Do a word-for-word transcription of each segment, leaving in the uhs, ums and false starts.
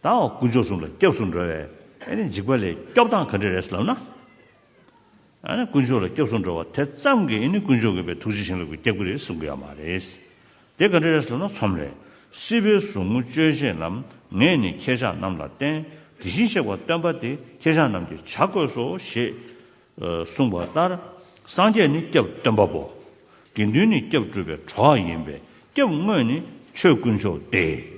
ད་དཀོན་མཆོག་གསུམ་ལ་སྐྱབས་སུ་འགྲོ་བའི་ཨ་ནི་འཇིགས་པ་ལས་སྐྱོབ་སྟངས་ག་འདྲ་རེད་ཟེར་ལབ་ན། ཨ་ནི་དཀོན་མཆོག་ལ་སྐྱབས་སུ་འགྲོ་བ་དེ་ཙམ་གྱིས་ཨ་ནི་དཀོན་མཆོག་གིས་པའི་ཐུགས་རྗེ་བྱིན་རླབས་ཀྱིས་སྐྱོབ་ཀྱི་རེད་གསུང་གི་ཡོད་མ་རེད། དེ་ག་འདྲ་རེད་ཟེར་ན། ཚོམ་རེ། སྲིད་པའི་ཟུག་རྔུ་གཅོད་བྱེད་ལམ། ངས་ནི་ཁྱེད་ཅག་རྣམས་ལ་བསྟན། དེ་བཞིན་གཤེགས་པ་སྟོན་པ་དེ། ཁྱེད་ཅག་རྣམས་ཀྱིས་བྱ་དགོས་སོ་ཞེས་གསུངས་པ་ལྟར། སངས་རྒྱས་ནི་སྐྱབས་སྟོན་པ་པོ། དགེ་འདུན་ནི་སྐྱབས་སྒྲུབ་པའི་གྲོགས་ཡིན་པས། སྐྱབས་དངོས་ནི་ཆོས་དཀོན་མཆོག་སྟེ།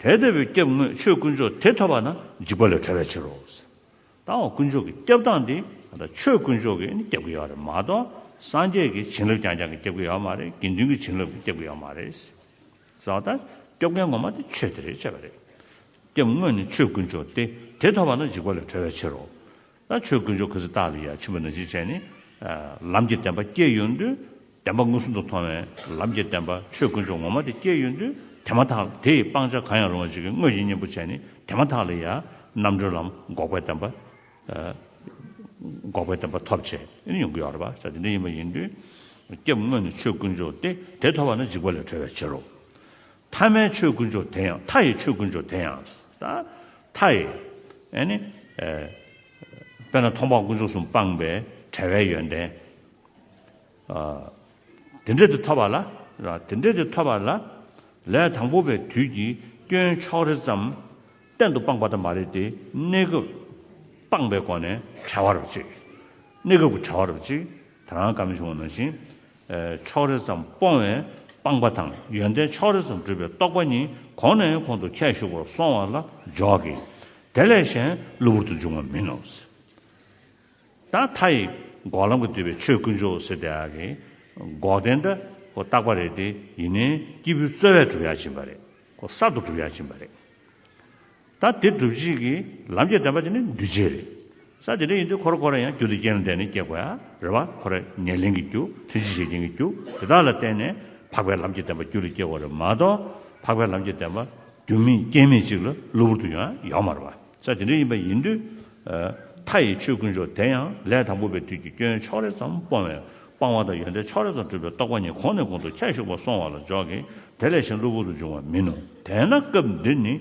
དེ་ལྟ་བུའི་སྐྱབས་དངོས་ཆོས་དཀོན་མཆོག་དེ་ཐོབ་པ་ན་འཇིགས་པ་ལས་གྲོལ་བའི་ཕྱིར་རོ། ད་འོ་དཀོན་མཆོག་གི་སྐྱབས་སྟངས་འདི་ད་ཆོས་དཀོན་མཆོག་གིས་ནི་སྐྱབས་ཀྱི་ཡོད་རེད་མ་གཏོགས། སངས་རྒྱས་ཀྱི་བྱིན་རླབས་རྐྱང་རྐྱང་གིས་སྐྱབས་ཀྱི་ཡོད་མ་རེད། དགེ་འདུན་གྱི་བྱིན་རླབས་ཀྱིས་སྐྱབས་ཀྱི་ཡོད་མ་རེད། ཟེར་བ་ལྟར་སྐྱོབ་མཁན་ངོ་མ་དེ་ཆོས་དེ་རེད་བྱས་པ་རེད། སྐྱབས་དངོས་ནི་ཆོས་དཀོན་མཆོག་སྟེ། དེ་ཐོབ་པ་ན་འཇིགས་པ་ལས་གྲོལ་བའི་ཕྱིར་རོ། ད་ཆོས་དཀོན་མཆོག་ག་ཚོད་རྟགས་ལ་ཡ་ཕྱིན་པ་ནང་བཞིན་བྱས་ནས། ལམ་གྱི་བདེན་པ་སྐྱེས་ཡོང་དུས། བདེན་པ་མངོན་སུམ་དུ་མཐོང་བའི་ལམ་གྱི་བདེན་པ་ཆོས་དཀོན་མཆོག་ངོ་མ་དེ་སྐྱེས་ཡོང་དུས། དེ་མ་ཐག་དེ་ཡི་སྤང་བྱ་གང་ཡང་རུང་བ་ཞིག་གི་དངོས་ཀྱི་གཉེན་པོ་བྱས་ནས། དེ་མ་ཐག་ལ་ཡ་རྣམ་གྲོལ་ལམ་འགོག་པའི་བདེན་པ། འགོག་པའི་བདེན་པ་ཐོབ་བྱས་ཡོང་གི་ཡོད་རེད་པ། ས་དེ་འདྲ་ཡིན་པ་ཡིན་དུས། སྐྱབས་དངོས་ནི་ཆོས་དཀོན་མཆོག་སྟེ། དེ་ཐོབ་པ་ན་འཇིགས་པ་ལས་གྲོལ་བའི་ཕྱིར་རོ། ཐ་མའི་ཆོས་དཀོན་མཆོག་དེ་ཡང་། མཐའ་ཡི་ཆོས་དཀོན་མཆོག་དེ་ཡང་། ད་མཐའ་ཡི་ཨ་ནི་ཨེ་དཔེར་ན་མཐོང་སྤང་དཀོན་མཆོག་གསུམ་སྤངས་པའི་བྲལ་བའི་ཡོན་ཏན། ཨ་དེ་འདྲ་དེ་ཐོབ་པ་ལ། དེ་འདྲ་དེ་ཐོབ་པ་ལ། ལས་དང་པོ་པའི་དུས་ཀྱི་སྐྱོན་ཕྱོགས་རེ་ཙམ་གཏན་དུ་སྤངས་པ་དང་མ་རེད་དེ། གནས་སྐབས་སྤངས་པའི་སྒོ་ནས་བྲལ་བ་རེད་པ་གཅིག་གནས་སྐབས་ཀྱི་བྲལ་བ་རེད་པ་གཅིག་ད་རང་བཀའ་མོལ་བྱུང་བ་ནང་བཞིན། ཨེ་ཕྱོགས་རེ་ཙམ་སྤོང་བས་སྤངས་པ་དང་། ཡོན་ཏན་ཕྱོགས་རེ་ཙམ་སྒྲུབ་པའི་རྟོག་པ་གཉིས་གོང་ནས་གོང་དུ་ཁྱད་ཞུགས་པར་སོང་བ་ལ་འཇོག་གི། དེ་ལས་གཞན་གློ་བུར་དུ་འབྱུང་བ་མིན་ནོ། ད་མཐའ་ཡི་འགོག་ལམ་གྱིས་བསྡུས་པའི་ཆོས་དཀོན་མཆོག་ཟེར་དེ་ཡག་གི་འགོག་བདེན་ད་ཁོ་རྟག་པ་རེད་དེ། ཡིན་ནའི་སྐྱེས་བུའི་རྩོལ་བས་སྒྲུབ་ཡག་ཕྱིན་པ་རེད། ཁོ་གསར་དུ་སྒྲུབ་ཡག་ཕྱིན་པ་རེད། ད་དེ་སྒྲུབ་བྱེད་ཀྱི་ལམ་གྱི་བདེན་པ་དེ་ནི་འདུས་བྱས་རེད། ས་དེ་འདྲ་ཡིན་དུས་ཁོ་རང་ཁོ་རང་ཡང་རྒྱུ་དང་རྐྱེན་ལ་བརྟེན་ནས་སྐྱེ་དགོས་ཡ་རེད་པ། ཁོ་རང་ཉེར་ལེན་གྱི་རྒྱུ། ཐུན་ཕྱིས་བཞེད་རྐྱེན་གྱི་རྒྱུ། དེ་དག་ལ་བརྟེན་ནས་འཕགས་པའི་ལམ་གྱི་བདེན་པ་རྒྱུ་ལ་སྐྱེ་དགོས་རེད་མ་གཏོགས། འཕགས་པའི་ལམ་གྱི་བདེན་པ་རྒྱུ་མེད་རྐྱེན་མེད་ཅིག་ལ་གློ་བུར་དུ་ཡོང་ཡ་ཡོད་མ་རེད་པ། ས་དེ་འདྲ་ཡིན་པ་ཡིན་དུས། མཐའ་ཡི་ཆོས་དཀོན་མཆོག་དེ་ཡང་། ལས་དང་པོ་པའི་དུས་ཀྱི་སྐྱོན་ཕྱོགས་རེ་ཙམ་སྤོང་བས་སྤང་བ་དང་། ཡོན་ཏན་ཕྱོགས་རེ་ཙམ་སྒྲུབ་པའི་རྟོག་པ་གཉིས་གོང་ནས་གོང་དུ་ཁྱད་ཞུགས་པར་སོང་བ་ལ་འཇོག་གི། དེ་ལས་གཞན་གློ་བུར་དུ་འབྱུང་བ་མིན་ནོ། དེས་ན་སྐབས་འདིར་ནི།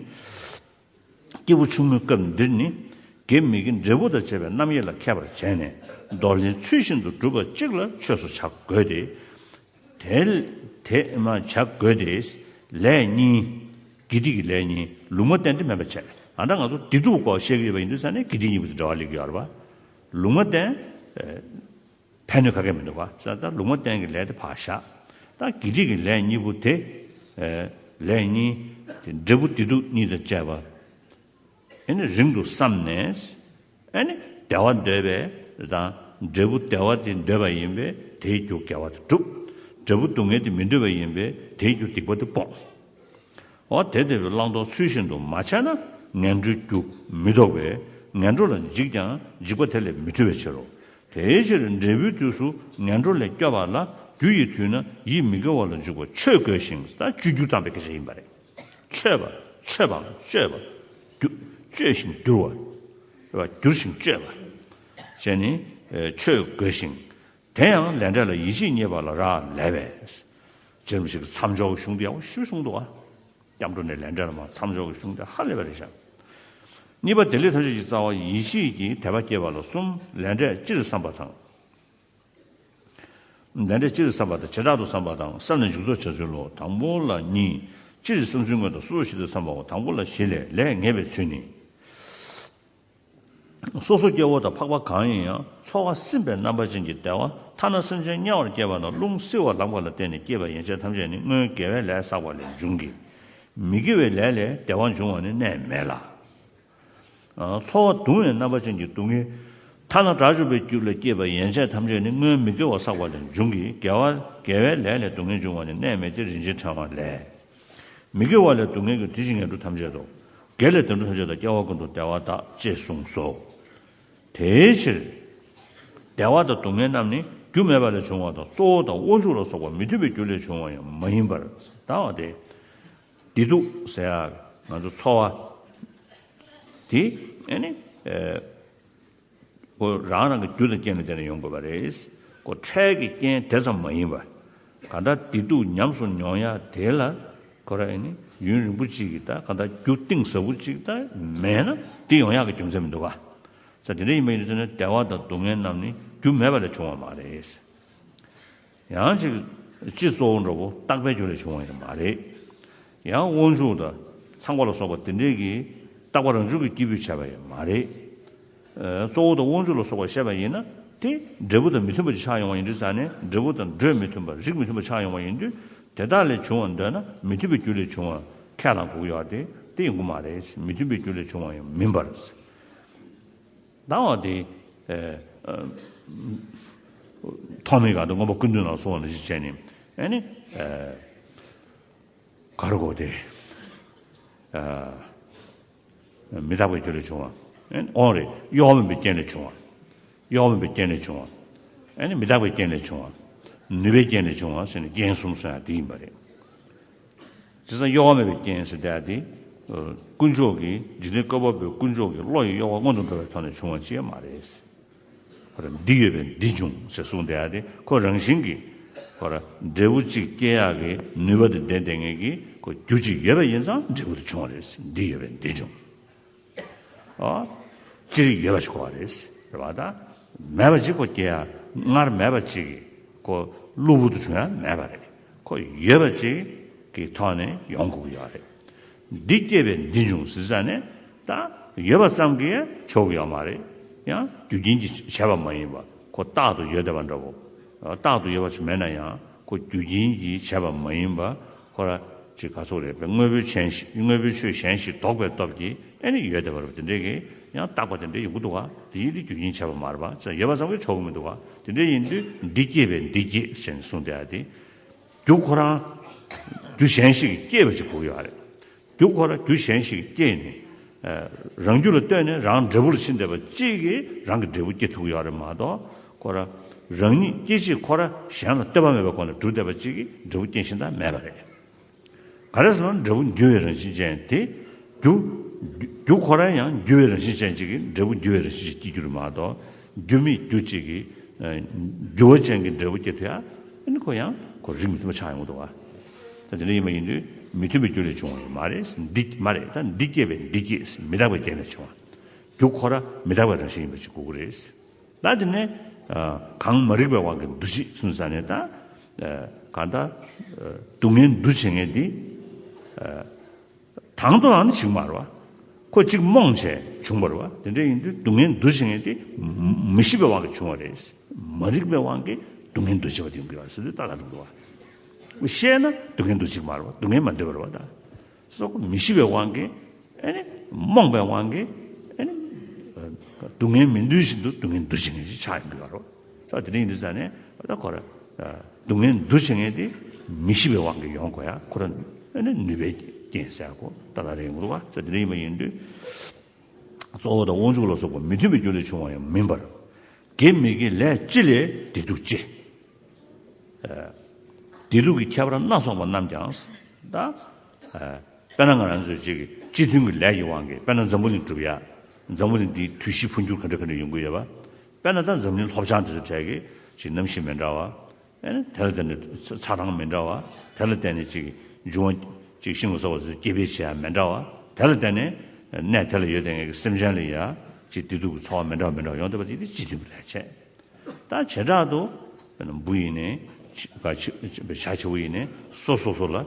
སྐྱེས་བུ་ཆུང་ངུའི་སྐབས་འདིར་ནི། དགེ་མི་དགེ་འབྲས་བུ་དང་བཅས་པའི་རྣམ་དབྱེ་ལ་མཁས་པར་བྱས་ནས། འདོར་ལེན་ཚུལ་བཞིན་དུ་སྒྲུབ་པ་གཅིག་ལ་ཆོས་སུ་བྱ་དགོས་ཏེ། དེ་དེ་མ་བྱ་དགོས་ཏེ། ལས་གཉིས། དགེ་སྡིག་གི་ལས་གཉིས་ལུང་མ་བསྟན་ཏེ་དམན་པར་བྱས། ཨ་ད་ང་ཚོ་བདེ་སྡུག་སྐོར་བཤད་ཀྱི་ཡོད་པ་ཡིན་དུས་ས་ནས་དགེ་སྡིག་གཉིས་པོ་དེ་འབྲེལ་བ་སླེབས་ཀྱི་ཡོད་རེད་པ། ལུང་མ་བསྟན། ཕན་གནོད་ག་གེ་མི་འདུག་ག་ས་ད་ལུང་མ་བསྟན་གྱི་ལས་དེ་ཕར་བཞག་ད་དགེ་སྡིག་གི་ལས་གཉིས་པོ་དེ། ལས་གཉིས། དེ་འབྲས་བུ་བདེ་སྡུག་གཉིས་དང་བཅས་པ། ཨེ་ནི་རིང་དུ་བསམས་ནས། ཨེ་ནི་བདེ་བ་འདོད་པས་དང་། འབྲས་བུ་བདེ་བ་དེ་འདོད་པ་ཡིན་པས་དེའི་རྒྱུ་དགེ་བ་དེ་སྒྲུབ། འབྲས་བུ་སྡུག་བསྔལ་དེ་མི་འདོད་པ་ཡིན་པས་དེའི་རྒྱུ་སྡིག་པ་དེ་སྤོང་། འོ་དེ་ལྟ་བུའི་བླང་དོར་ཚུལ་བཞིན་དུ་མ་བྱས་ན་ངན་འགྲོའི་རྒྱུ་མི་ལྡོག་པས། ངན་འགྲོ་ལ་འཇིགས་ཀྱང་འཇིགས་པ་དེ་ལས་མི་གྲོལ་བའི་ཕྱིར་རོ། དེའི་ཕྱིར་འབྲས་བུའི་དུས་སུ་ངན་འགྲོ་ལས་སྐྱོབ་པ་ལ་རྒྱུ་ཡི་དུས་ན་ཡིད་མི་དགེ་བ་ལ་འཇུག་པ་ཆོས་དགོས་ཤིང་། ད་བཅོས་བསྒྱུར་བཏང་པའི་སྐད་ཆ་ཡིན་པ་རེད། འཆོས་པ། འཆོས་པའམ་བཅོས་པ། བཅོས་ཤིང་བསྒྱུར་བ། བསྒྱུར་ཞིང་བཅོས་པ་བྱས་ནས་ཆོས་དགོས་ཤིང་། དེ་ཡང་ལས་འབྲས་ལ་ཡིད་ཆེས་རྙེད་པ་ལ་རག་ལས་པས། རྗེ་རིན་པོ་ཆེ་གི་མཚམས་འཇོག་གི་གཞུང་དེ་ཡག་པོ་ཞེ་པོ་གསུངས་འདུག་ཨ། སྐྱབས་འགྲོ་ནས་ལས་འབྲས་ལ་མར་མཚམས་འཇོག་གི་གཞུང་དེ་ཧ་ལས་པ་རེད་ཤག་གཉིས་པ་བདེ་ལེགས་ཐམས་ཅད་ཀྱི་རྩ་བ་ཡིད་ཆེས་ཀྱི་དད་པ་སྐྱེས་པ་ལ་གསུམ། ལས་འབྲས་སྤྱིར་བསམ་པ་དང་། ལས་འབྲས་སྤྱིར་བསམ་པ་དང་བྱེ་བྲག་ཏུ་བསམ་པ་དང་། བསམ་ནས་འཇུག་ལྡོག་བྱ་ཚུལ་ལོ། དང་པོ་ལ་གཉིས། སྤྱིར་བསམ་ཚུལ་དངོས་དང་སོ་སོ་ཞིག་ཏུ་བསམ་པའོ། དང་པོ་ལ་བཞི་ལས། ལས་ངེས་པའི་ཚུལ་ནི། སོ་སོ་སྐྱེ་བོ་དང་འཕགས་པ་གང་ཡིན་ཡང་ཚོར་བ་སིམ་པའི་རྣམ་པ་ཅན་གྱི་བདེ་བ་ཐ་ན་སེམས་ཅན་དམྱལ་བར་སྐྱེས་པ་ན་རླུང་བསིལ་བ་ལངས་པ་ལ་བརྟེན་ནས་སྐྱེས་པ་ཡན་ཆད་ཐམས་ཅད་ནི་སྔོན་དགེ་བའི་ལས་བསགས་པ་ལས་འབྱུང་གི། མི་དགེ་བའི་ལས་ལས་བདེ་བ་འབྱུང་བ་ནི་གནས་མེད་ལ། ཚོར་བ་གདུང་བའི་རྣམ་པ་ཅན་གྱི་སྡུག་བསྔལ་ཐ་ན་དགྲ་བཅོམ་པའི་རྒྱུད་ལ་སྐྱེས་པ་ཡན་ཆད་ཐམས་ཅད་ནི་སྔོན་མི་དགེ་བ་བསགས་པ་ལས་འབྱུང་གི། དགེ་བ་དགེ་བའི་ལས་ལས་སྡུག་བསྔལ་འབྱུང་བ་ནི་གནས་མེད་དེ། རིན་ཆེན་ཕྲེང་བ་ལས། མི་དགེ་བ་ལས་སྡུག་བསྔལ་གྱི་དུས་ཀྱི་ངན་འགྲོ་ཐམས་ཅད་དོ། དགེ་ལས་བདེ་འགྲོ་ཐམས་ཅད་དང་སྐྱེ་བ་ཀུན་ཏུ་བདེ་བ་དག་ཅེས་གསུངས་སོ། དེའི་ཕྱིར། བདེ་བ་དང་སྡུག་བསྔལ་རྣམས་ནི་རྒྱུ་མེད་པ་ལས་བྱུང་བ་དང་གཙོ་བོ་དང་དབང་ཕྱུག་ལ་སོགས་པ་མི་མཐུན་པའི་རྒྱུ་ལས་བྱུང་བ་ཡང་མ་ཡིན་པར། ད་བ་དེ། བདེ་སྡུག་ཟེར་ཡག་ང་ཚོ་ཚོར་བ་དེ་ཨེ་ནི་ཨེ་ཁོ་རང་རང་གི་རྒྱུ་དང་རྐྱེན་ལ་བརྟེན་ནས་ཡོང་དགོས་པ་རེད། ཁོ་འཕྲལ་གྱི་རྐྱེན་དེ་ཙམ་མ་ཡིན་པ། གང་ལྟར་བདེ་སྡུག་ཉམས་སུ་མྱོང་ཡག་དེ་ལ་ ཁོ་ར་ཨེ་ནི་ཡུན་རིང་པོ་ཅིག་གི་ད་ག་ད་རྒྱུ་གཏིང་ཟབ་པོ་ཅིག་ད་མེད་ན་དེ་ཡོང་ཡག་གི་རྒྱུ་མཚན་མི་འདུག་ག་ས་དེ་འདྲ་ཡིན་པ་ཡིན་ཟེར་ན་བདེ་བ་དང་སྡུག་བསྔལ་རྣམས་ནི་རྒྱུ་མེད་པ་ལས་བྱུང་བ་མ་རེད། ཡང་ཅིག་སྤྱི་གཙོ་བོ་འདྲ་བོ་རྟག་པའི་རྒྱུ་ལས་བྱུང་བ་ཡང་མ་རེད། ཡང་དབང་ཕྱུག་དང་ཚངས་པ་ལ་སོགས་པ་དེ་འདྲས་ཀྱིས་རྟག་པ་རང་བྱུང་གི་སྐྱེས་བུས་བྱས་པ་ཡང་མ་རེད། ཨ་གཙོ་བོ་དང་དབང་ཕྱུག་ལ་སོགས་པ་བཤད་པ་ཡིན་ན་དེ་འབྲས་བུ་དང་མི་མཐུན་པ་ཅིག་ཆགས་ཡོང་བ་ཡིན་དུས་ཙང་ནས་འབྲས་བུ་དང་འགྲོས་མི་མཐུན་པ་རིགས་མི་མཐུན་པ་ཆགས་ཡོང་བ་ཡིན་དུས་དེ་དག་ལས་བྱུང་བར་འདོད་ན་མི་མཐུན་པའི་རྒྱུ་ལས་བྱུང་བ་ཁས་བླངས་དགོས་ཀྱི་ཡོད་དེ་དེ་ཡོང་གི་མ་རེད། མི་མཐུན་པའི་རྒྱུ་ལས་བྱུང་བ་ཡང་མིན་པར། ད་འོ་དེ། ཨ་ཨ་ཐོགས་མེད་གང་དུ་མངོན་པ་ཀུན་བཏུས་ནང་གསུངས་པ་ནང་བཞིན་བྱས་ནས་ཨ་ནི་ཨ་ག་རེ་གོ་དེ། ཨ་མི་རྟག་པའི་རྒྱུ་ལས་བྱུང་བ། ཨ་ནི་འོང་རེད། གཡོ་བ་མིན་པའི་རྐྱེན་ལས་བྱུང་བ། གཡོ་བ་མིན་པའི་རྐྱེན་ལས་བྱུང་བ། ཨ་ནི་མི་རྟག་པའི་རྐྱེན་ལས་བྱུང་བ། ནུས་པའི་རྐྱེན་ལས་བྱུང་བ་ཟེར་ནས་རྐྱེན་གསུམ་གསུངས་ཡ་དེ་ཡིན་པ་རེད། དེ་ཙང་གཡོ་བ་མེད་པའི་རྐྱེན་ཟེར་བསྡད་དེ། དཀོན་མཆོག་གི་འཇིག་རྟེན་བཀོད་པ་པོའི་དཀོན་མཆོག་གི་བློ་ཡི་གཡོ་བ་སྔོན་དུ་འགྲོ་བའི་ཐོག་ནས་བྱུང་བ་ཅིག་མ་རེད། ཁོ་ར་འདི་ཡོད་པས་འདི་འབྱུང་ཞེས་གསུངས་བསྡད་དེ་ཁོ་རང་བཞིན་གྱིས་ཁོ་ར་འབྲས་བུ་གཅིག་སྐྱེ་ཡག་གི་ནུས་པ་དེ་ལྡན་བསྡད་མཁན་གྱི་ཁོ་རྒྱུ་གཅིག་ཡོད་པ་ཡིན་ཙང་འབྲས་བུ་དེ་བྱུང་བ་རེད། འདི་ཡོད་པས་འདི་འབྱུང་། ཨོ། ཅི་རིགས་ཡོད་པ་ཞིག་གོ་བ་རེད། རེད་བ་ད། མེད་པ་ཅིག་གོ་སྐྱེ་ཡ་སྔར་མེད་པ་ཅིག་གི་གོ་གློ་བུར་དུ་བྱུང་ཡ་མེད་པ་རེད། ཁོ་ཡོད་པ་ཅིག་གི་ཐོག་ནས་ཡོང་དགོས་ཀྱི་ཡོད་རེད། འདི་སྐྱེས་པས་འདི་འབྱུང་ཟེར་ས་ནས་ད་ཡོད་པ་ཙམ་གྱིས་ཆོག་གི་ཡོད་མ་རེད། ཡང་རྒྱུ་རྐྱེན་གྱིས་བྱས་པ་མ་ཡིན་པ་ཁོ་རྟག་ཏུ་ཡོད་བསྡད་པ་འདྲ་བོ། རྟག་ཏུ་ཡོད་པ་ཞིག་མེད་ན་ཡང་ཁོ་རྒྱུ་རྐྱེན་གྱིས་བྱས་པ་མ་ཡིན་པ་ཁོ་ར་ཅིག་ག་ཚོད་རེད་པས་དངོས་པོའི་ཆོས་གཞན་ཞིག་དངོས་པོའི་ཆོས་གཞན་ཞིག་ལྡོག་པའི་སྟོབས་ཀྱིས་ཨེ་ནི་ཡོད་བསྡད་པ་རེད་པ། དེ་འདྲས་ཀྱི་ཡང་རྟག་པ་དེ་འདྲས་ཡོང་གི་འདུག་ག་དེ་ཡིན་དུས་རྒྱུ་རྐྱེན་བྱས་པ་མ་རེད་པ། ཡོད་པ་ཙམ་གྱིས་ཆོག་གི་མི་འདུག་ག་དེ་འདྲས་ཡིན་དུས་འདི་སྐྱེས་པས་འདི་སྐྱེས་ཞེས་གསུངས་བསྡད་ཡ་དེ། རྒྱུ་ཁོ་རང་། རྒྱུ་གཞན་ཞིག་གིས་སྐྱེས་པ་ཅིག་དགོས་ཀྱི་ཡོད་རེད། རྒྱུ་ཁོ་རང་རྒྱུ་གཞན་ཞིག་གིས་སྐྱེས་ནས། ཨ་རང་རྒྱུ་ལ་ལྟོས་ནས་རང་འབྲས་བུ་ལ་ཕྱིན་བསྡད་པ་གཅིག་གིས་རང་གི་འབྲས་བུ་སྐྱེ་ཐུབ་ཀྱི་ཡོད་རེད་མ་གཏོགས་ཁོ་རང་རང་ཉིད་སྐྱེ་མཆེད་ཁོ་རང་གཞན་ལ་ལྟོས་པ་མེད་པའི་སྒོ་ནས་གྲུབ་བསྡད་པ་གཅིག་གིས་འབྲས་བུ་སྐྱེ་བཞིན་དུ་མེད་པ་རེད། ག་རེ་ཟེར་ན་འབྲས་བུ་འགྱུར་བའི་རང་བཞིན་ཅན་དེ། རྒྱུ། རྒྱུ་ཁོ་རང་ཡང་འགྱུར་བའི་རང་བཞིན་ཅན་གཅིག་གིས་འབྲས་བུ་འགྱུར་བའི་རང་བཞིན་ཅན་སྐྱེ་རྒྱུ་རེད་མ་གཏོགས། རྒྱུ་མེད་རྒྱུ་གཅིག་གིས། ཨ་འགྱུར་བ་ཅན་གྱི་འབྲས་བུ་སྐྱེ་ཐུབ་ཡ། ཨ་ནི་ཁོ་ཡང་ཁོ་རིགས་མི་མཐུན་པ་ཆགས་ཡོང་གི་འདུག་ག་ད་དེ་འདྲ་ཡིན་པ་ཡིན་དུས་མི་མཐུན་པའི་རྒྱུ་ལས་བྱུང་བ་ཡིན་མ་རེད། འདི་མ་རེད། ད་འདི་སྐྱེས་པས་འདི་སྐྱེས་མི་རྟག་པའི་རྐྱེན་ལས་བྱུང་བ། རྒྱུ་ཁོ་རང་མི་རྟག་པའི་རང་བཞིན་ཡིན་པ་ཅིག་དགོས་ཀྱི་རེད། ད་དེ་ནས་ཨ་གང་མ་རིག་པའི་དབང་གིས་འདུ་བྱེད་གསུངས་ས་ནས་ད་ཨ་གང་ལྟར་ཨ་སྡུག་བསྔལ་འདུ་བྱེད་མཁན་འདི་ཨ་དང་དུ་རང་ནི་བྱུང་མ་རེད་པ། ཁོ་གཅིག་རྨོངས་བྱས་བྱུང་བ་རེད་པ། དེ་འདྲ་ཡིན་དུས་སྡུག་བསྔལ་འདུ་བྱེད་མཁན་དེ་མ་མི་ཤེས་པའི་དབང་གིས་བྱུང་བ་རེད། མ་རིག་པའི་དབང་གིས་སྡུག་བསྔལ་འདུ་བྱེད་པ་དེ་ཡོང་གི་ཡོད་ཟེར་དུས་ཏག་ཏག་འགྲོ་འདུག་པ། ཤེས་ན་སྡུག་བསྔལ་འདུ་བྱེད་མ་རེད་པ། སྡུག་བསྔལ་མ་འདུ་བ་རེད་པ་ད། སོགས་མི་ཤེས་པའི་དབང་གིས། ཨེ་ནི། རྨོངས་པའི་དབང་གིས། ཨེ་ནི། སྡུག་བསྔལ་མི་འདུ་བཞིན་དུ་སྡུག་བསྔལ་འདུ་བྱེད་མཁན་ཞིག་ཆགས་ཡོང་གི་ཡོད་རེད། ད་དེ་འདྲ་ཡིན་དུས་ཙང་ནས་ད་ཁོ་ར། སྡུག་བསྔལ་འདུ་བྱེད་མཁན་དེ་མི་ཤེས་པའི་དབང་གིས་ཡོང་དགོས་ཡ་ཁོ་ར། ཨེ་ནི་ནུས་པའི་རྐྱེན་ཟེར་ཡ་ཁོ་ད་ལྟ་རེད་ཡོང་གི་འདུག་པ། ད་དེ་འདྲ་ཡིན་པ་ཡིན་དུས། གཙོ་བོ་དང་དབང་ཕྱུག་ལ་སོགས་པ་མི་མཐུན་པའི་རྒྱུ་ལས་བྱུང་བ་ཡང་མིན་པར། དགེ་མི་དགེའི་ལས་སྤྱི་ལས་བདེ་སྡུག་སྤྱི། བདེ་སྡུག་གི་ཁྱད་པར་སྣ་ཚོགས་པ་རྣམས་ཀྱང་། ད། དཔེར་ན་ང་རང་ཚོའི་གཅིག་གི་སྤྱི་མཐུན་གྱི་ལས་ཀྱི་དབང་གིས་དཔེར་ན་འཛམ་བུ་གླིང་གྲུབ་ཡ། འཛམ་བུ་གླིང་འདིའི་དུས་བཞི་འཕོ་འགྱུར་ག་འདྲ་ག་འདྲ་ཡོང་གི་ཡོད་པ། དཔེར་ན་ད་འཛམ་གླིང་ལྷོ་བྱང་དེ་ཚོ་གྲས་ཀྱི་ཅིག་གནམ་གཤིས་མི་འདྲ་བ། ཨེ་ནི་དེ་ལ་བརྟེན་ནས་ཚ་ཚ་གྲང་མི་འདྲ་བ། དེ་ལ་བརྟེན་ནས་ཅིག་འབྱུང་བ་ཅིག་ཤིང་ལ་སོགས་པ་ཚོ་སྐྱེ་འཕེལ་བྱེད་ཡ་མི་འདྲ་བ། དེ་ལ་བརྟེན་ནས་གནས་དེ་ལ་ཡོད་བསྡད་མཁན་གྱི་སེམས་ཅན་ལ་ཡ་ཅིག་བདེ་སྡུག་གི་ཚོར་བ་མི་འདྲ་བ་མི་འདྲ་བ་ཡོང་བསྡད་པ་དེ་དེ་སྤྱི་མཐུན་གྱི་ལས་བྱེད། ད་བྱེ་བྲག་ཏུ་དཔེར་ན་འབུ་ཡིན་ནའི་ཅི་ག་ཅི་བྱ་བྱིའུ་ཡིན་ནའི་སོ་སོ་སོ་ལ་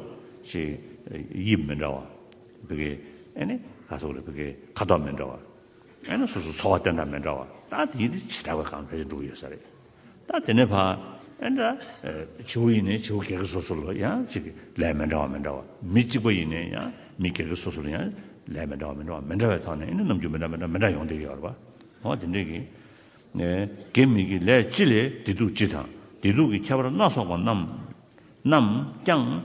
ཅིག་དབྱིབས་མི་འདྲ་བ། བི་གའི་ཨེ་ནི་ག་སོགས་རེད། བི་གའི་ཁ་དོག་མི་འདྲ་བ། ཨེ་ནི་སོ་སོ་ཚོར་བ་བསྟན་སྟངས་མི་འདྲ་བ། ད་དེ་ཡིན་དུས་བྱེ་བྲག་པའི་གང་ཕལ་ཆེར་འགྲོ་གི་ཡོད་ས་རེད། ད་དེ་ནས་ཕར་ཨེ་ད་བྱིའུ་ཡིན་ནའི་བྱིའུ་སྒེར་གྱི་སོ་སོ་ལ་ཡང་ཅིག་ལས་མི་འདྲ་བ་མི་འདྲ་བ། མི་གཅིག་པ་ཡིན་ནའི་ཡང་མི་སྒེར་གྱི་སོ་སོ་ལ་ཡང་ལས་མི་འདྲ་བ་མི་འདྲ་བ་མི་འདྲ་བའི་ཐོག་ནས་ཨེ་ནི་རྣམ་འགྱུར་མི་འདྲ་མི་འདྲ་མི་འདྲ་ཡོང་བསྡད་ཀྱི་ཡོད་རེད་པ། འོ་དེ་འདྲས་ཀྱི། དགེ་མི་དགེའི་ལས་སྤྱི་ལས་བདེ་སྡུག་སྤྱི་དང་བདེ་སྡུག་གི་ཁྱད་པར་སྣ་ཚོགས་པ་རྣམས་རྣམས་ཀྱང་།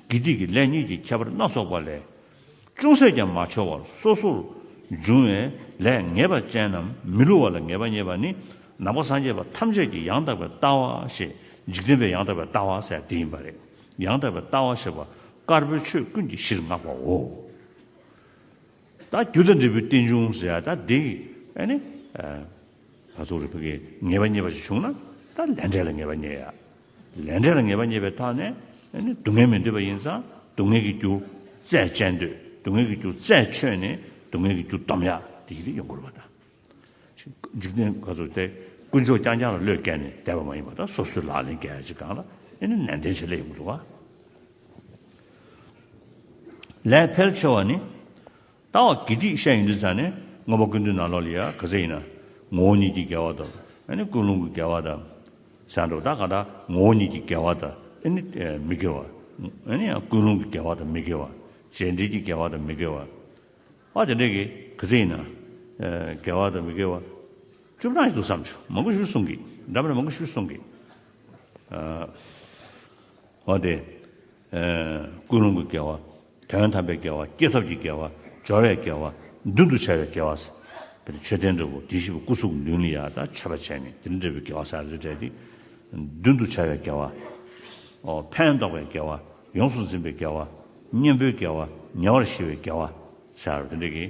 དགེ་སྡིག་གི་ལས་ཉིད་ཀྱི་ཁྱད་པར་སྣ་ཚོགས་པ་ལས། ཅུང་ཟད་ཀྱང་མ་འཆོལ་བར་སོ་སོར་འབྱུང་བའི་ལས་ངེས་པ་ཅན་རྣམས་མི་བསླུ་བ་ལ་ངེས་པ་རྙེད་པ་ནི་ནང་པ་སངས་རྒྱས་པ་ཐམས་ཅད་ཀྱི་ཡང་དག་པའི་ལྟ་བ་ཞེས་འཇིག་རྟེན་པའི་ཡང་དག་པའི་ལྟ་བ་ཟེར་དེ་ཡིན་པ་རེད། ཡང་དག་པའི་ལྟ་བ་ཞེས་པ་དཀར་པོའི་ཆོས་ཀུན་གྱི་གཞིར་བསྔགས་པའོ། ད་རྒྱུ་དང་འབྲས་བུའི་རྟེན་འབྱུང་ཟེར་ཡ་ད་འདི་གི་ཨ་ནི་ཨ་ག་ཚོད་རེད། བི་གའི་ངེས་པ་རྙེད་པ་ཞིག་བྱུང་ན་ད་ལས་འབྲས་ལ་ངེས་པ་རྙེད་ཡ། ལས་འབྲས་ལ་ངེས་པ་རྙེད་པའི་ཐོག་ནས་ཨ་ནི་སྡུག་བསྔལ་མི་འདོད་པ་ཡིན་ཙང་ སྡུག་བསྔལ་གྱི་རྒྱུ་རྩད་བཅད་འདོད། སྡུག་བསྔལ་གྱི་རྒྱུ་རྩད་ཆོད་ནས་སྡུག་བསྔལ་གྱི་རྒྱུ་སྡོམ་ཡག་དེ་ཡིན་ཡོང་དགོས་པ་དང་། འཇིག་རྟེན་ག་ཚོད་དེ་དཀོན་མཆོག་རྐྱང་རྐྱང་ལ་བློས་བཀལ་ནས་བསྡད་པ་མ་ཡིན་པ་དང་། སོ་སོའི་ལག་ལེན་བཀལ་ཡག་ཅིག་སྒང་ལ་ཨེ་ནི་ནན་ཏན་བྱེད་ལས་ཡོང་གི་འདུག་བ། ལས་འཕེལ་ཆེ་བ་ནི། ལྟ་བ་དགེ་སྡིག་བཤད་ཡོང་དུས་ཙ་ནས་མངོན་པ་ཀུན་བཏུས་ནང་ལོགས་ལ་ཡ་ག་ཚད་ཡིན་ན། ངོ་བོ་ཉིད་ཀྱི་དགེ་བ་དང་། ཨ་ནི་ཀུན་སློང་གི་དགེ་བ་དང་། ཟེར་འགྲོ། ད་ག་ད་ངོ་བོ་ཉིད་ཀྱི་དགེ་བ་དང་། ཨ་ནི་ཨེ་མི་དགེ་བ། ཨ་ནི་ཡང་ཀུན་སློང་གི་དགེ་བ་དང་མི་དགེ་བ། རྗེས་འབྲེལ་གྱི་དགེ་བ་དང་མི་དགེ་བ། ཨ་དེ་འདྲས་ཀྱི་ག་ཚད་ཡིན་ན། ཨེ་དགེ་བ་དང་མི་དགེ་བ། བཅུ་གྲངས་ཤིག་འདུག་བསམ་བྱུང་། མང་པོ་ཞིག་གསུང་གི། འདྲ་མི་འདྲ་མང་པོ་ཞིག་གསུང་གི། ཨ་འོ་དེ། ཨེ་ཀུན་སློང་གི་དགེ་བ། དོན་དམ་པའི་དགེ་བ། སྐྱེས་ཐོབ་ཀྱི་དགེ་བ། སྦྱོར་བའི་དགེ་བ། མདུན་དུ་བྱ་བའི་དགེ་བ། དཔེར་ན་མཆོད་རྟེན་འདྲ་བོ་དེ་བཞི་པོ་སྐུ་གཟུགས་མདུན་ལ་ཡ་ད་མཆོད་པ་བྱས་ནས་དེ་འདྲ་བའི་དགེ་བ་ཟེར་ཡག་དེ་འདྲ་དེ། མདུན་དུ་བྱ་བའི་དགེ་བ། ཨོ་ཕན་འདོགས་པའི་དགེ་བ། ཡོངས་སུ་འཛིན་པའི་དགེ་བ། གཉེན་པོའི་དགེ་བ། ཉེ་བར་ཞི་བའི་དགེ་བ། ཟེར་དེ་འདྲ་གི་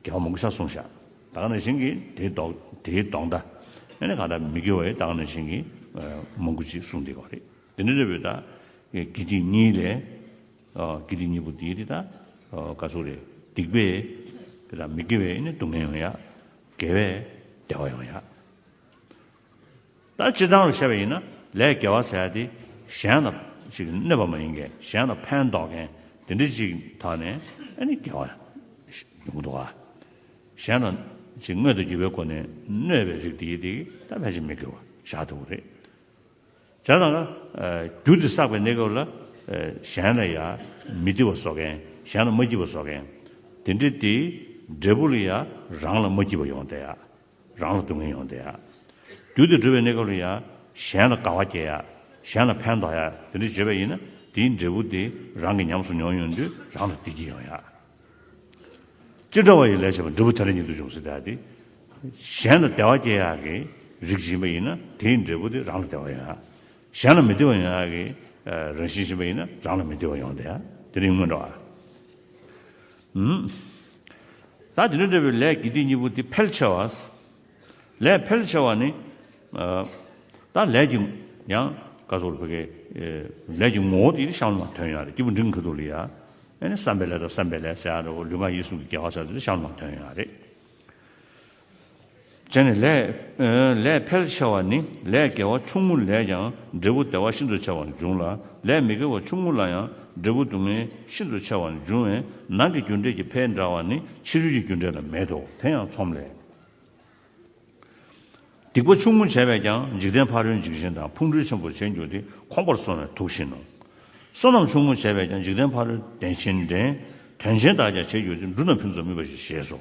དགེ་བ་མང་པོ་ཞིག་གསུངས་ཤག། ད་ག་ནང་བཞིན་གྱི་དེའི་ལྡོག་དེའི་ལྡོག་ཟླ། ཨ་ནི་གང་ལྟར་མི་དགེ་བ་ཡི་ད་ག་ནང་བཞིན་གྱི་ཨ་མང་པོ་ཅིག་གསུངས་བསྡད་ཡོད་རེད། དེ་འདྲ་འདྲ་བའི་ད་དགེ་སྡིག་གཉིས་ལས། ཨ་དགེ་སྡིག་གཉིས་པོ་དེ་དེ་ད་ཨ་ག་ཚོད་རེད། སྡིག་པས་དེ་དང་མི་དགེ་བས་ནི་སྡུག་བསྔལ་ཡོང་ཡག། དགེ་བས་བདེ་བ་ཡོང་ཡག། ད་སྤྱིར་བཏང་ལ་བཤད་པ་ཡིན་ན་ལས་དགེ་བ་ཟེར་ཡག་དེ་གཞན་ལ་ཅིག་གནོད་པ་མ་ཡིན་མཁན། གཞན་ལ་ཕན་འདོགས་མཁན་དེ་འདྲ་ཅིག་ཐོག་ནས་ཨ་ནི་དགེ་བ་ཡོང་གི་འདུག་ག། གཞན་ལ་ཅིག་དངོས་དང་བརྒྱུད་པའི་སྒོ་ནས་གནོད་པའི་རིགས་དེ་དེ་ད་ཕལ་ཆེར་མི་དགེ་བ་བཞག་ཐུབ་ཀྱི་རེད། བྱས་ཙང་ཀ། ཨ་རྒྱུ་དེ་བསགས་པའི་གནས་སྐབས་ལ། ཨ་གཞན་ལ་ཡ་མི་བདེ་བ་བཟོ་མཁན། གཞན་ལ་མ་སྐྱིད་པ་བཟོ་མཁན། དེ་འདྲ་དེའི་འབྲས་བུ་ལ་ཡ་རང་ལ་མ་སྐྱིད་པ་ཡོང་བསྡད་ཡག། རང་ལ་སྡུག་བསྔལ་ཡོང་བསྡད་ཡག། རྒྱུ་དེ་སྒྲུབ་པའི་གནས་སྐབས་ལ་ཡ་གཞན་ལ་དགའ་བ་སྐྱེ་ཡག། གཞན་ལ་ཕན་ཐོགས་ཡག་དེ་འདྲ་བྱས་པ་ཡིན་ན་དེའི་འབྲས་བུ་དེ་རང་གིས་ཉམས་སུ་མྱོང་ཡོང་དུས་རང་ལ་བདེ་སྐྱིད་ཡོང་ཡག། ཅི་འདྲ་བ་ཡི་ལས་བྱས་པ་འབྲས་བུ་དེ་ལ་ཉིད་དུ་འབྱུང་ཟེར་ཡག་དེ། གཞན་ལ་བདེ་བ་སྐྱེ་ཡག་གི་རིགས་ཡིན་པ་ཡིན་ན་དེའི་འབྲས་བུ་དེ་རང་ལ་བདེ་བ་ཡོང་ཡག། གཞན་ལ་མི་བདེ་བ་ཡོང་ཡག་གི་ཨ་རང་བཞིན་ཡིན་པ་ཡིན་ན་རང་ལ་མི་བདེ་བ་ཡོང་བསྡད་ཡག་དེ་རིགས་སྔོན་འགྲོ་ཨ། ཨུམ། ད་དེ་འདྲ་འདྲ་བའི་ལས་དགེ་སྡིག་གཉིས་པོ་དེ་འཕེལ་ཆེ་བ། ལས་འཕེལ་ཆེ་བ་ནི། ཨ་ད་ལས་ཀྱི་ཡང་ག་ཚོད་རེད་ཕ་གི། ཨེ་ལས་ཀྱི་ངོ་བོ་དེ་གཤམ་ལ་མར་ཐོན་ཡག་རེད། སྐྱེས་བུ་འབྲིང་གི་ཁ་ཐུག་ལ་ཡ། ཨ་ནི་བསམ་པའི་ལས་དང་བསམ་པའི་ལས་ཟེར་ཡག་འདྲ་བོ། ལུས་ངག་ཡིད་གསུམ་གྱི་དགེ་བ་ཟེར་ཡག་དེ་གཤམ་ལ་མར་ཐོན་ཡག་རེད། བྱས་ནས་ལས། ཨ་ལས་འཕེལ་ཆེ་བ་ནི་ལས་དགེ་བ་ཆུང་ངུ་ལས་ཀྱང་འབྲས་བུ་བདེ་བ་ཤིན་ཏུ་ཆེ་བ་འབྱུང་ལ། ལས་མི་དགེ་བ་ཆུང་ངུ་ལ་ཡང་འབྲས་བུ་སྡུག་བསྔལ་ཤིན་ཏུ་ཆེ་བ་འབྱུང་བས། ནང་གི་རྒྱུ་འབྲས་ཀྱི་འཕེལ་འདྲ་བ་ནི་ཕྱི་རོལ་གྱི་རྒྱུ་འབྲས་ལ་མེད་དོ། དེ་ཡང་ཚོམས་ལས། སྡིག་པ་ཆུང་ངུ་བྱས་པས་ཀྱང་འཇིག་རྟེན་ཕ་རོལ་འཇིགས་ཆེན་དང་ཕུང་ཁྲོལ་ཆེན་པོར་བྱེད་འགྱུར་ཏེ་ཁོང་པར་སོང་བའི་དུག་བཞིན་ནོ། བསོད་ནམས་ཆུང་ངུ་བྱས་པས་ཀྱང་འཇིག་རྟེན་ཕ་རོལ་བདེ་ཆེན་འདྲེན། དོན་ཆེན་དག་ཀྱང་བྱེད་འགྱུར་ཏེ་འབྲུ་རྣམས་ཕུན་སུམ་ཚོགས་པ་ཞེས་ཞེས་སོ།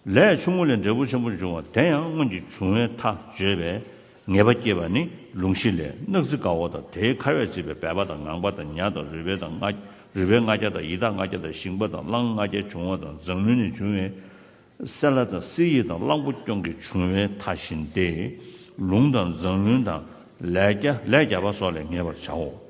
ལས་ཆུང་ངུ་ལས་འབྲས་བུ་ཆེན་པོ་འབྱུང་བ་དེ་ཡང་སྔོན་གྱི་འབྱུང་བའི་མཐའ་བརྗོད་པས་ངེས་པ་སྐྱེས་པ་ནི་ལུང་གཞི་ལས། སྣག་རྩི་དཀར་པོ་དང་དེའི་ཁ་བས་བརྩིགས་པའི་སྦལ་པ་དང་ངང་པ་དང་ཉ་དང་རུས་སྦལ་དང་ལྔ། རུས་སྦལ་ལྔ་བརྒྱ་དང་ཡི་དྭགས་ལྔ་བརྒྱ་དང་ཞིང་པ་དང་གླང་ལྔ་བརྒྱ་འབྱུང་བ་དང་། འཛམ་གླིང་ནས་འབྱུང་བའི་སེ་ལ་དང་གསེར་ཡིག་དང་གླང་པོ་སྐྱོང་གི་འབྱུང་བའི་མཐའ་བཞིན་ཏེ། ལུང་དང་འཛམ་གླིང་དང་ལས་བརྒྱ་ལས་བརྒྱ་པ་སོགས་ལས་ངེས་པར་བྱའོ།